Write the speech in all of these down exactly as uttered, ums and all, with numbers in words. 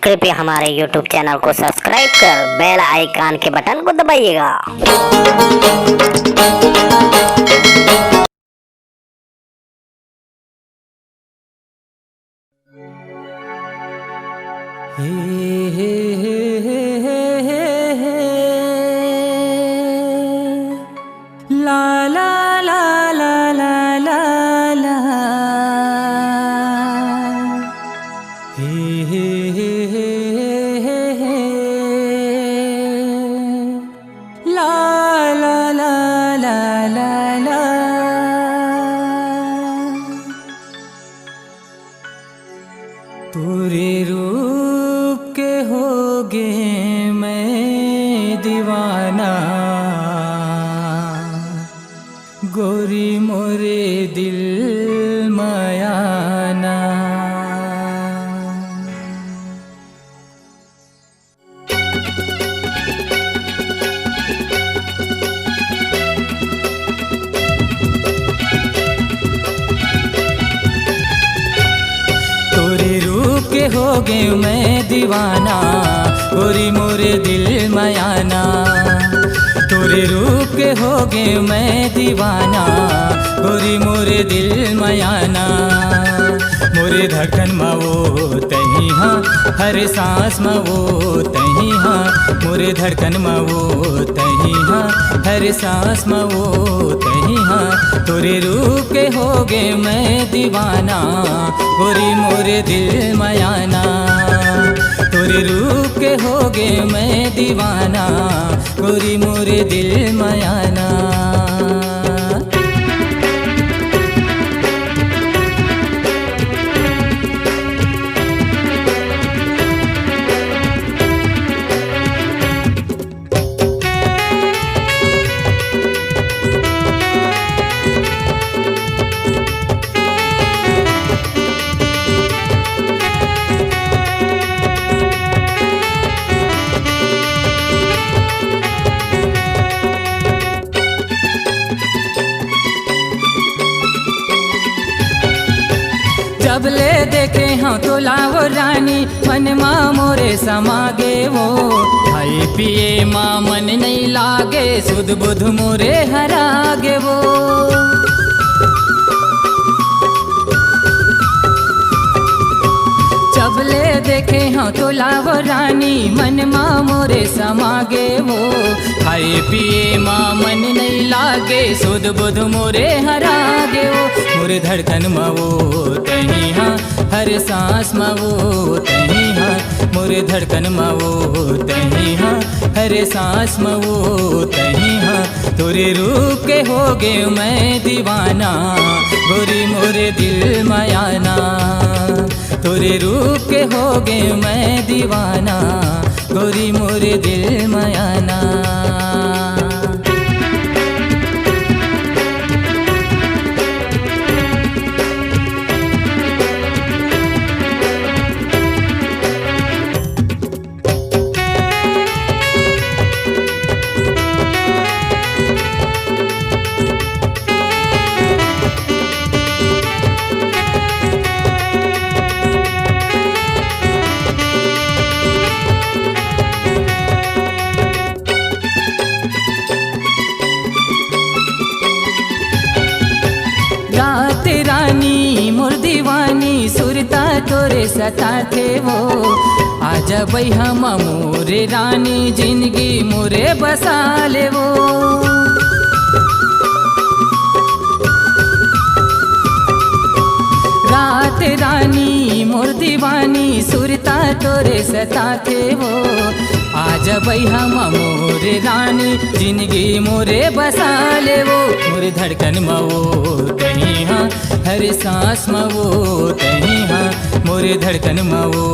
कृपया हमारे YouTube channel को सब्सक्राइब कर बेल आइकन के बटन को दबाइएगा। तोरे रूप के होगे मैं दीवाना, गोरी मोरे दिल मयाना। तोरे रूप के होगे मैं दीवाना, गोरी मोरे दिल मयाना। तोरे रूप के होगे मैं दीवाना, गोरी मोरे दिल मयाना। मोरे धड़कन मा वो तही हा, हर सांस मा वो तही हा। मोरे धड़कन मा वो तही हा, हर सांस मा वो तही हा। तोरे रूप के होगे मैं दीवाना, गोरी मोरे दिल मयाना। तोरे रूप के होगे मैं दीवाना, गोरी मोरे दिल मयाना। जब ले देखे हंव तोला वो रानी, मन मा मोरे समा गे वो। खाए पिए मा मन नइ लागे, सुध बुध मोरे हरा गे वो। जब ले देखे हंव तोला वो रानी, मन मा मोरे समा गे वो। खाए पिए मा मन नइ लागे, सुध बुध मोरे हरा गे वो। मोरे धड़कन मा वो तही हा, हर सांस मा वो तही हा। मोरे धड़कन मा वो तही हा, हर सांस मा वो तही हा। तोरे रूप के होगे मैं दीवाना, गोरी मोरे दिल मयाना। तोरे रूप के होगे मैं दीवाना, गोरी मोरे दिल मयाना। रात रानी मोर दीवानी, सुरता तोरे सताथे वो। आजा बइहा मा मोरे रानी, जिनगी मोरे बसा ले वो। रात रानी मोर दीवानी, सुरता तोरे सताथे वो। आजा बइहा मा मोरे रानी, जिनगी मोरे बसा ले वो। मोरे धड़कन मा वो तही हा, हर सांस मा वो तही हा। मोरे धड़कन मा वो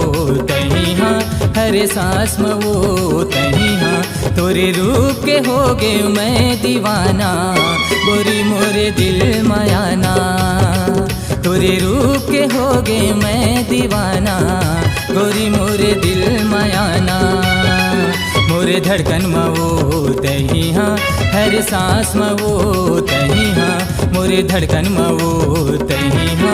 तही हा, हर सांस मा वो तही हा। तोरे रूप के होगे मैं दीवाना, गोरी मोरे दिल मयाना। तोरे रूप के होगे मैं दीवाना, गोरी मोरे दिल मयाना। मोरे धड़कन मा वो तही हा, हर सांस मा वो तही हा। मोरे धड़कन मा वो तही हा,